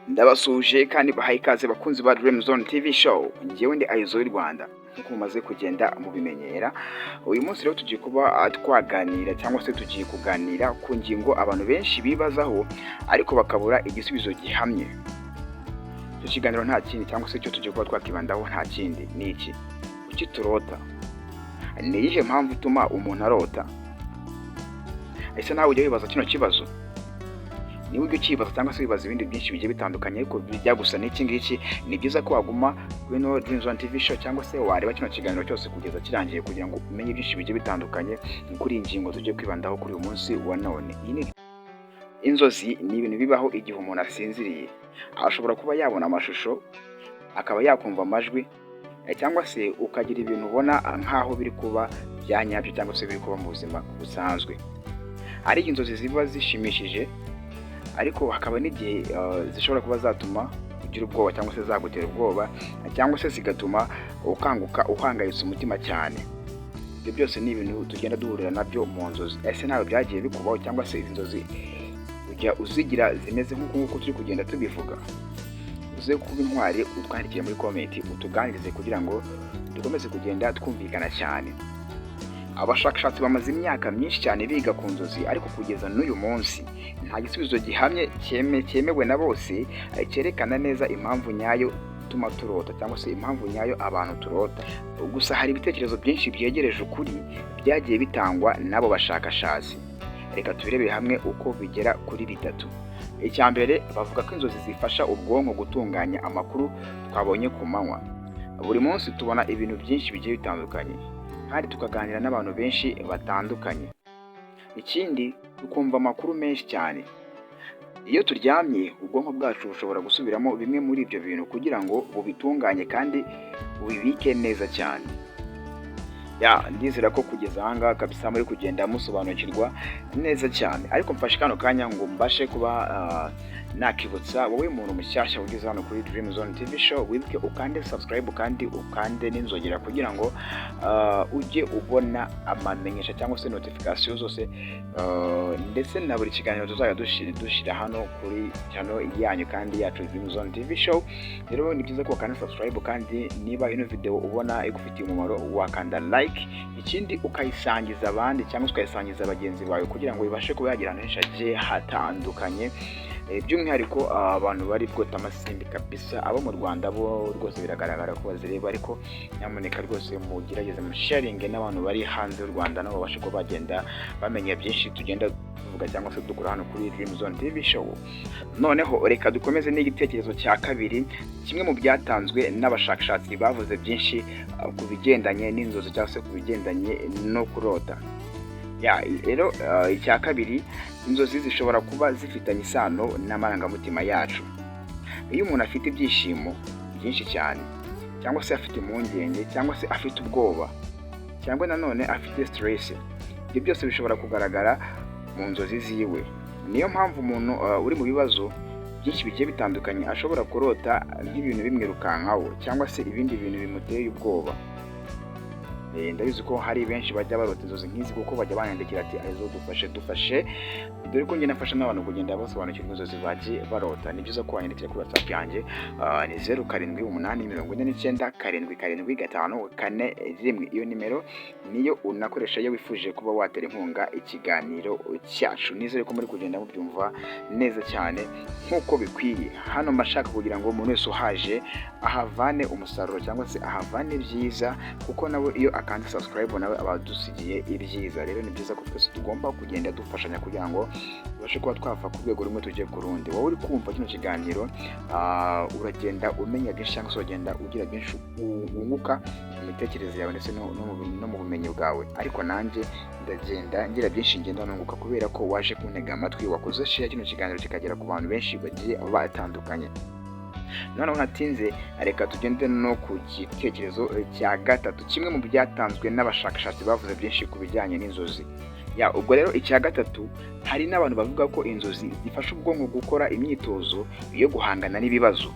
Ndabasuhuje kandi bahaye ikaze, bakunzi ba Dream Zone TV Show. Njyewe ndi Aizo y'u Rwanda, nk'uko mumaze kugenda mubimenyera. Uyu munsi rero tugiye kuba twaganira, cyangwa se tugiye kuganira ku ngingo abantu benshi bibazaho ariko bakabura igisubizo gihamye. Icyo kiganiro nta kindi, cyangwa se icyo tugiye kuba twakibandaho nta kindi, ni iki: kuki turota? Ni iyihe mpamvu ituma umuntu arota? Ese nawe ujya wibaza kino kibazo? Niba ujya ukibaza cyangwa se wibaza ibindi byinshi bigiye bitandukanye ariko bijya gusa n'iki ngiki, ni byiza ko waguma kuri ino Dream Zone TV Show, cyangwa se wareba kino kiganiro cyose kugeza kirangiye, kugira ngo umenye byinshi bigiye bitandukanye kuri iyi ngingo tugiye kwibandaho kuri uyu munsi wa none. Iyi ni inzozi. Ni ibintu bibaho igihe umuntu asinziriye. Ashobora kuba yabona amashusho, akaba yakumva amajwi, cyangwa se ukagira ibintu ubona nk'aho biri kuba bya nyabyo, cyangwa se biri kuba mu buzima busanzwe. Hari inzozi ziba zishimishije, ariko hakaba n'igihe zishobora kuba zatuma ugira ubwoba, cyangwa se zagutera ubwoba, cyangwa se zigatuma ukanguka uhangayitse umutima cyane. Ibyo byose ni ibintu tugenda duhurira nabyo mu nzozi. Ese nawe byagiye bikubaho, cyangwa se izi nzozi ujya uzigira zimeze nk'uku nguku turi kugenda tubivuga? Uze kuba intwari, utwandikire muri comment, utuganirize kugira ngo dukomeze kugenda twumvikana cyane. Abashakashatsi bamaze imyaka myinshi cyane biga ku nzozi, ariko kugeza n'uyu munsi nta gisubizo gihamye cyemewe na bose cyerekana neza impamvu nyayo ituma turota, cyangwa se impamvu nyayo abantu turota. Gusa hari ibitekerezo byinshi byegereje ukuri byagiye bitangwa n'abo bashakashatsi. Reka tubirebere hamwe uko bigera kuri bitatu. Icya mbere, bavuga ko inzozi zifasha ubwonko gutunganya amakuru twabonye ku manywa. Buri munsi tubona ibintu byinshi bigiye bitandukanye, kandi tukaganira n'abantu benshi batandukanye. Ikindi, tukumva amakuru menshi cyane. Iyo turyamye, ubwonko bwacu bushobora gusubiramo bimwe muri ibyo bintu kugira ngo bubitunganye kandi bubibike neza cyane. Ya, ndizera ko kugeza aha ngaha kabisa muri kugenda musobanukirwa neza cyane. Ariko mfashe kano kanya ngo mbashe kuba nakibutsa wowe muntu mushyashya ugeze hano kuri Dream Zone TV Show, wibuke ukande subscribe kandi ukande n'inzogera kugira ngo ujye ubona amamenyesha cyangwa se notification zose, ndetse na buri kiganiro tuzajya dushyira hano kuri channel yanyu kandi yacu, Dream Zone TV Show. Rero ni byiza ko wakanda subscribe, kandi niba ino video ubona igufitiye umumaro, wakanda like, ikindi ukayisangiza abandi cyangwa se ukayisangiza bagenzi bawe kugira ngo ibashe kuba yagera ahantu henshi hagiye hatandukanye. By'umwihariko abantu bari bwota amasimbi kabisa, abo mu Rwanda bo rwose biragaragara ko bazireba, ariko nyamuneka rwose mugerageze musharinge n'abantu bari hanze y'u Rwanda, nabo babashe kuba bagenda bamenya byinshi tugenda tuvuga cyangwa se dukora hano kuri Dream Zone TV Show. Noneho reka dukomeze n'igitekerezo cya kabiri, kimwe mu byatanzwe n'abashakashatsi bavuze byinshi ku bigendanye n'inzozi cyangwa se ku bigendanye no kurota. Ya, rero icya kabiri, inzozi zishobora kuba zifitanye isano n'amarangamutima yacu. Iyo umuntu afite ibyishimo byinshi cyane, cyangwa se afite impungenge, cyangwa se afite ubwoba, cyangwa nanone afite stress, ibyo byose bishobora kugaragara mu nzozi ziwe. Niyo mpamvu umuntu uri mu bibazo byinshi bigiye bitandukanye ashobora kurota nk'ibintu bimwirukankaho, cyangwa se ibindi bintu bimuteye ubwoba. Ndabizi ko hari benshi bajya barota inzozi nk'izi, kuko bajya banyandikira ati: "Aizo, dufashe, dufashe," dore ko njye nafasha n'abantu kugenda basobanukirwa inzozi bagiye barota. Ni byiza ko wanyandikira kuri WhatsApp yanjye, ni 0784977541. Iyo nimero niyo unakoresha iyo wifuje kuba watera inkunga ikiganiro cyacu. Nizere ko muri kugenda mubyumva neza cyane nk'uko bikwiye. Hano mbashaka kugira ngo umuntu wese uhaje ahavane umusaruro, cyangwa se ahavane ibyiza, kuko nawe iyo akanze subscribe nawe aba adusigiye ibyiza. Rero ni byiza ko twese tugomba kugenda dufashanya kugira ngo tubashe kuba twava ku rwego rumwe tujye ku rundi. Wowe uri kumva kino kiganiro, uragenda umenya byinshi, cyangwa se uragenda ugira byinshi wunguka mu mitekerereze yawe ndetse no mu bumenyi bwawe, ariko nanjye ndagenda ngira byinshi ngenda nunguka kubera ko waje kuntega amatwi, wakoze share kino kiganiro kikagera ku bantu benshi bagiye batandukanye. Noneho ntatinze, reka tugende no ku gitekerezo cya gatatu, kimwe mu byatanzwe n'abashakashatsi bavuze byinshi ku bijyanye n'inzozi. Ya, ubwo rero icya gatatu, hari n'abantu bavuga ko inzozi zifasha ubwonko gukora imyitozo yo guhangana n'ibibazo.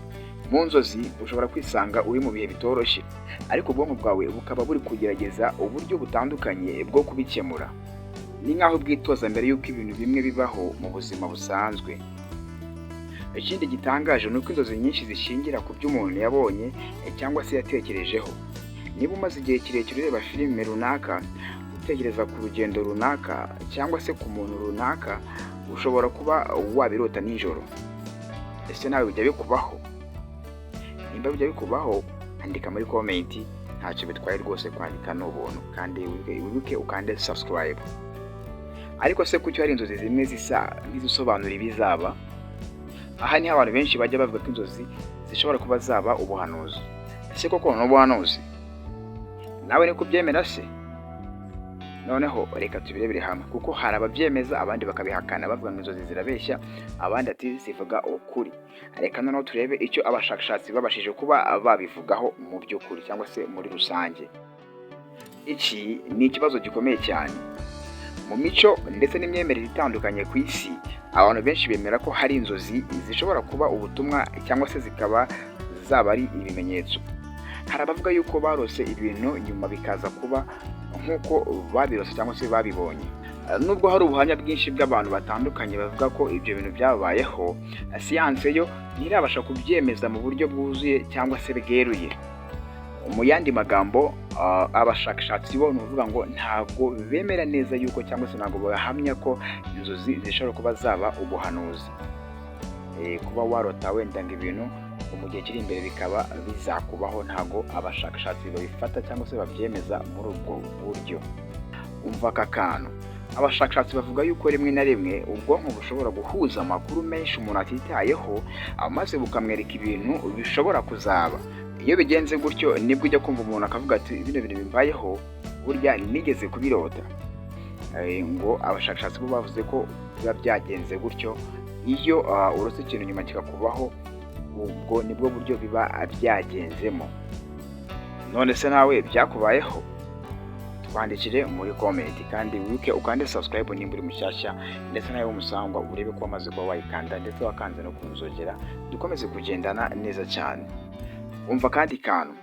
Mu nzozi ushobora kwisanga uri mu bihe bitoroshye, ariko ubwonko bwawe bukaba buri kugerageza uburyo butandukanye bwo kubikemura. Ni nk'aho bwitoza mbere y'uko ibintu bimwe bibaho mu buzima busanzwe. Ikindi gitangaje ni uko inzozi nyinshi zishingira ku byo umuntu yabonye cyangwa se yatekerejeho. Niba umaze igihe kirekire ureba filime runaka, utekereza ku rugendo runaka cyangwa se ku muntu runaka, ushobora kuba wabirota nijoro. Ese nawe bijya bikubaho? Nimba bijya bikubaho, andika muri comment, ntacyo bitwaye rwose, kwandika ni ubuntu, kandi wibuke ukande subscribe. Ariko se kuki hari inzozi zimwe zisa nk'izisobanura ibizaba? Aha niho abantu benshi bajya bavuga ko inzozi zishobora kuba zaba ubuhanuzi. Ese koko ni ubuhanuzi? Nawe niko ubyemera se? Noneho reka tubirebere hamwe, kuko hari ababyemeza, abandi bakabihakana, bavuga ngo inzozi zirabeshya, abandi ati zivuga ukuri. Reka noneho turebe icyo abashakashatsi babashije kuba babivugaho mu by'ukuri cyangwa se muri rusange. Iki ni ikibazo gikomeye cyane. Mu mico ndetse n'imyemerere itandukanye ku isi, abantu benshi bemera ko hari inzozi zishobora kuba ubutumwa cyangwa se zikaba zaba ari ibimenyetso. Hari abavuga yuko barose ibintu, nyuma bikaza kuba nk'uko babirose cyangwa se babibonye. Nubwo hari ubuhamya bwinshi bw'abantu batandukanye bavuga ko ibyo bintu byabayeho, siyanse yo ntirabasha kubyemeza mu buryo bwuzuye cyangwa se bweruye. Mu yandi magambo, abashakashatsi bo ni ukuvuga ngo ntabwo bemera neza yuko, cyangwa se ntabwo bahamya ko inzozi zishobora kuba zaba ubuhanuzi. Kuba warota wenda ngo ibintu mu gihe kiri imbere bikaba bizakubaho, ntabwo abashakashatsi babifata cyangwa se babyemeza muri ubwo buryo. Umva aka kantu: abashakashatsi bavuga yuko rimwe na rimwe ubwonko bushobora guhuza amakuru menshi umuntu atitayeho, maze bukamwereka ibintu bishobora kuzaba. Iyo bigenze gutyo, nibwo ujya kumva umuntu akavuga ati: "Bino bintu bimbayeho burya nigeze kubirota." Ngo abashakashatsi bo bavuze ko biba byagenze gutyo iyo urose ikintu nyuma kikakubaho, ubwo nibwo buryo biba byagenzemo. None se nawe byakubayeho? Twandikire muri comment, kandi wibuke ukande subscribe nimba uri mushyashya, ndetse nawe w'umusangwa urebe ko wamaze kuba wayikanda, ndetse wakanze no kunzogera, dukomeze kugendana neza cyane. Umva kandi kantu: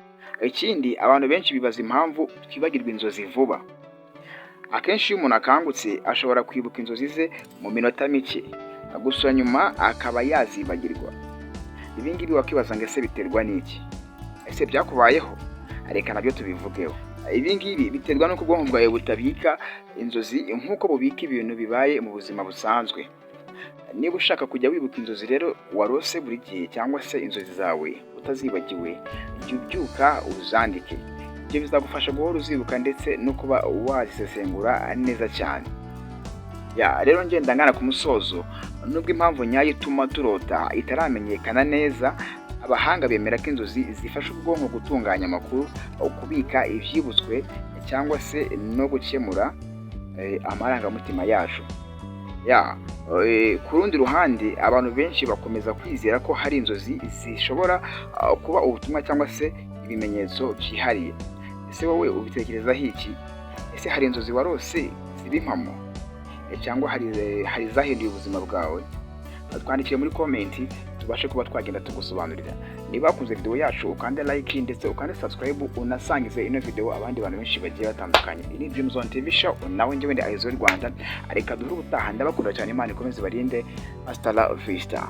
ikindi, abantu benshi bibaza impamvu twibagirwa inzozi vuba. Akenshi iyo umuntu akangutse, ashobora kwibuka inzozi ze mu minota mike gusa, nyuma akaba yazibagirwa. Ibi ngibi wakibaza ngo: "Ese biterwa n'iki?" Ese byakubayeho? Reka nabyo tubivugeho. Ibi ngibi biterwa n'uko ubwonko bwawe butabika inzozi nk'uko bubika ibintu bibaye mu buzima busanzwe. Niba ushaka kujya wibuka inzozi rero warose buri gihe, cyangwa se inzozi zawe utazibagiwe, jya ubyuka uzandike. Ibyo bizagufasha guhora uzibuka ndetse no kuba wazisesengura neza cyane. Ya rero, ngenda ngana ku musozo, nubwo impamvu nyayo ituma turota itaramenyekana neza, abahanga bemera ko inzozi zifasha ubwonko gutunganya amakuru, kubika ibyibutswe cyangwa se no gukemura amarangamutima yacu. Ya, ku rundi ruhande, abantu benshi bakomeza kwizera ko hari inzozi zishobora kuba ubutumwa cyangwa se ibimenyetso byihariye. Ese wowe ubitekerezaho iki? Ese hari inzozi warose ziba impamo, cyangwa hari izahinduye ubuzima bwawe? Twandikire muri comment, tubashe kuba twagenda tugusobanurira. Niba wakunze video yacu, ukande like ndetse ukande subscribe, unasangize ino video abandi bantu benshi bagiye batandukanye. Iyi ni Dream Zone TV Show, nawe njyewe ndi Aizo Rwanda. Reka duhure ubutaha. Ndabakunda cyane, Imana ikomeze barinde. Hasta la vista.